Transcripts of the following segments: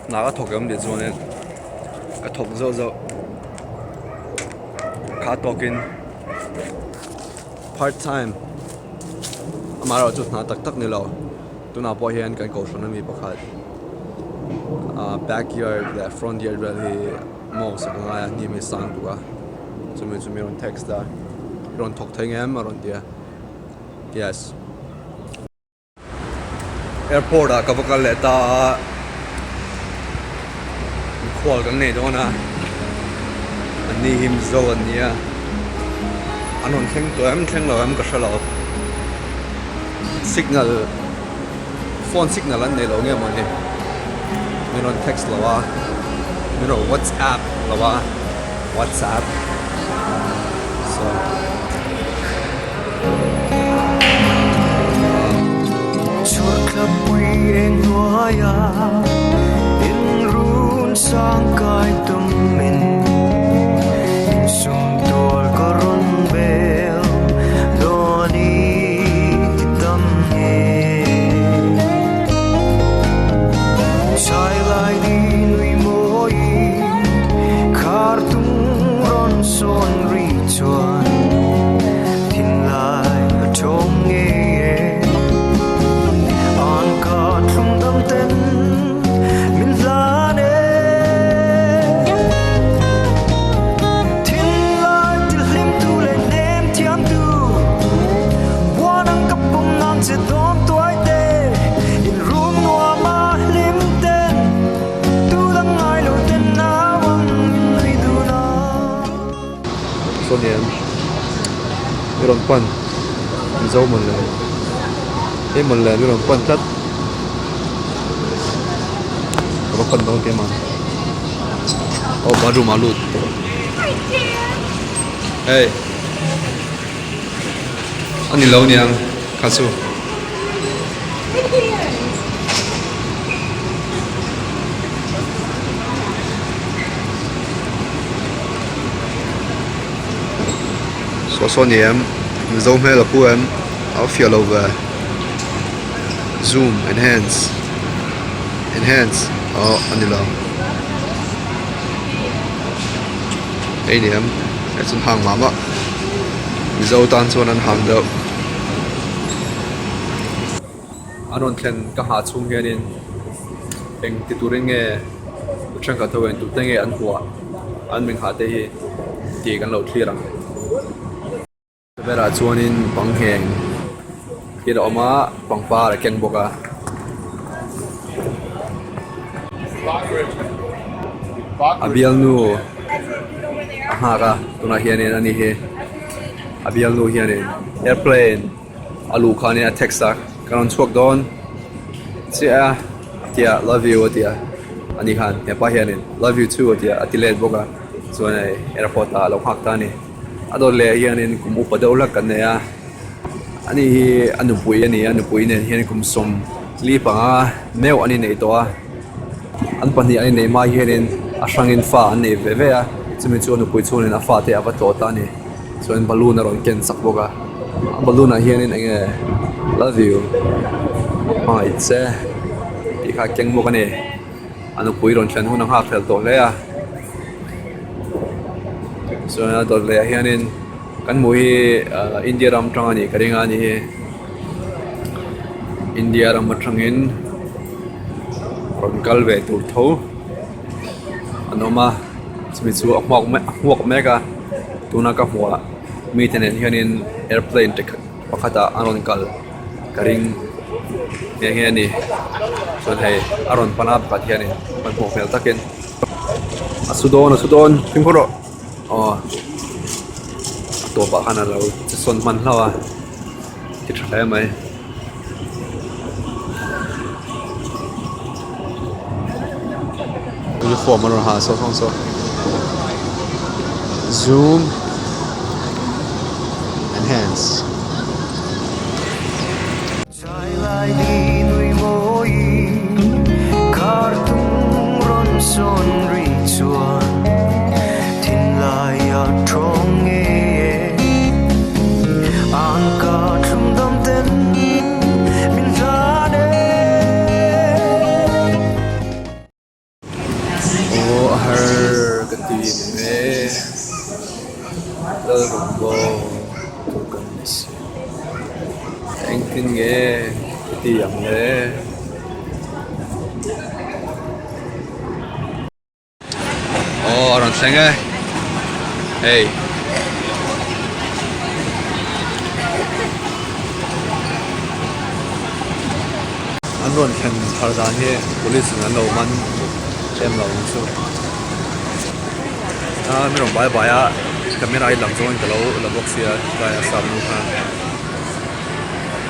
Hna ka thawk em tih chuanin ka thawk zauh zauh kha tawkin part time amaherawh chu hna tak tak ni lo tunah pawh hian kan kohhran ami pakhat ah backyard leh front yard vel hi maw sak a ngai a hnim hi sang duh a chumi chu mi rawn text a i rawn thawk thei ngem a rawn ti a yes. Airport ah ka va kal leh ta a mikhual kan nei dawn a an ni hi Mizo an ni a an rawn thleng tawh em thleng lo em ka hre lo signal phone signal an nei lo nge mawni min rawn text lo a min rawn whatsapp lo a whatsapp so. Sawnian i rawn pan Mizo mawn le hei mawn le mi rawn pan tlat ka va pan dawn teh mah aw bathroom ah a lut hei a ni lo niang kha chu. Saw saw ni em Mizo hmel a pu em a fiah lo ve zoom enhance enhance aw a ni lo hei ni em hei chu an hang mah mah Mizo tan chuan an hang deuh. An rawn thlen ka nghah chhung hianin eng ti turin nge thenkhat ho hian tute nge an huah an min nghah te hi tih kan lo thlir ang. Berah chuanin bang ngheng thil a awm a pangpar a keng bawk a. A bialnu a nghak a tunah hianin ani hi a bialnu hianin airplane a luh khanin a text a ka rawn chhuak dawn chiah a tia love you a ti a ani khan hepa hianin love you too a ti a a ti let bawk a chuan hei airport ah a lo nghak ta a ni a dawt leh ah hianin kum upa deuh hlak kan nei a ani hi a nupui a ni a nupui nen hian kum sawmli panga meuh an inneih tawh a an pahnih an inneih hma hianin a hrangin fa an nei ve ve a chumi chu a nupui chhungin a fate a va tlawh ta a ni. Chuan balloon a rawn ken sak bawk a a balloon ah hianin eng nge love you hmangaih che tih kha a keng bawk a ni a nupui rawn thlen hun a nghak hlel tawh hle a chuan a dawt leh ah hianin kan hmuh hi ahh India ram tang a nih ka ring a ni hi India ram atangin rawn kal ve tur tho an awm a chumi chu a hmuak a hmuak mek a tuna ka hmuh ah mite nen hianin airplane te khat pakhat ah an rawn kal ka ring nghe nghe a ni chuan hei a rawn pan a pakhat hianin hmanhmawh hmel takin a su dawn a su dawn fimkhur rawh aw a tawpah khan a lo che sawn hman hlauh a ti tha hle mai. Uniform an rawn ha saw sawn saw zoom enhance. Lalrawngbâwl tur kan ni si. Engtin nge i ti ang le? Aw a rawn thleng e hei. An rawn thlen thar dan hi police in an lo man em lo ang chu. A mi rawn bai bai a camera hi lang zawngin ka lo la bawk sia tlai a sap nu khan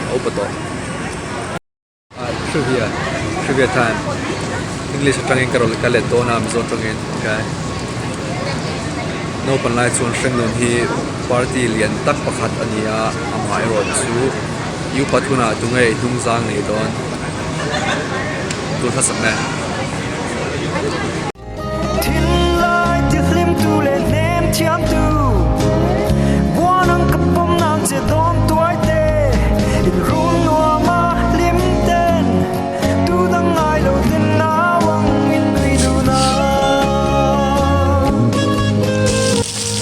a upa tawh. Trivia trivia time English atangin ka rawn ka let dawn a Mizo tawngin okay naupang lai chuan hrengnun hi party lian tak pakhat a ni a amaherawh chu U pathunah tunge i hnung zang nei dawn tur hmasak nge.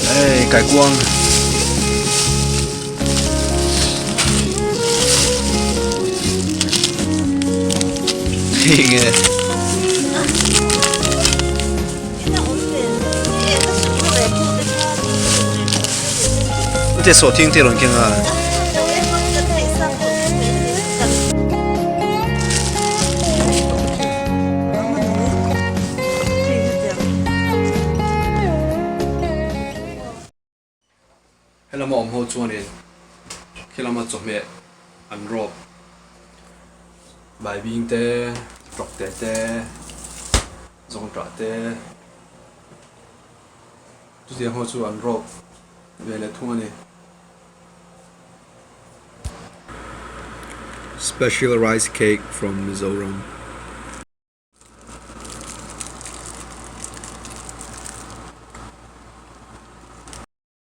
Hei kaikuang. Hei nge. Te sawh thing te rawn keng a. Helama awm ho chuanin khi lama chawhmeh an rawp baibing te tawk teh te zawngṭah te chutiang ho chu an rawp ve leh thung a ni. Special rice cake from Mizoram.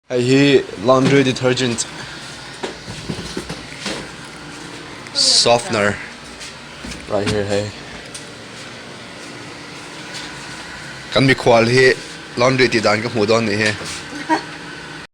Hei hi laundry detergent softener right here hei kan mikhual hi laundry tih dan ka hmuh dawn nih hi.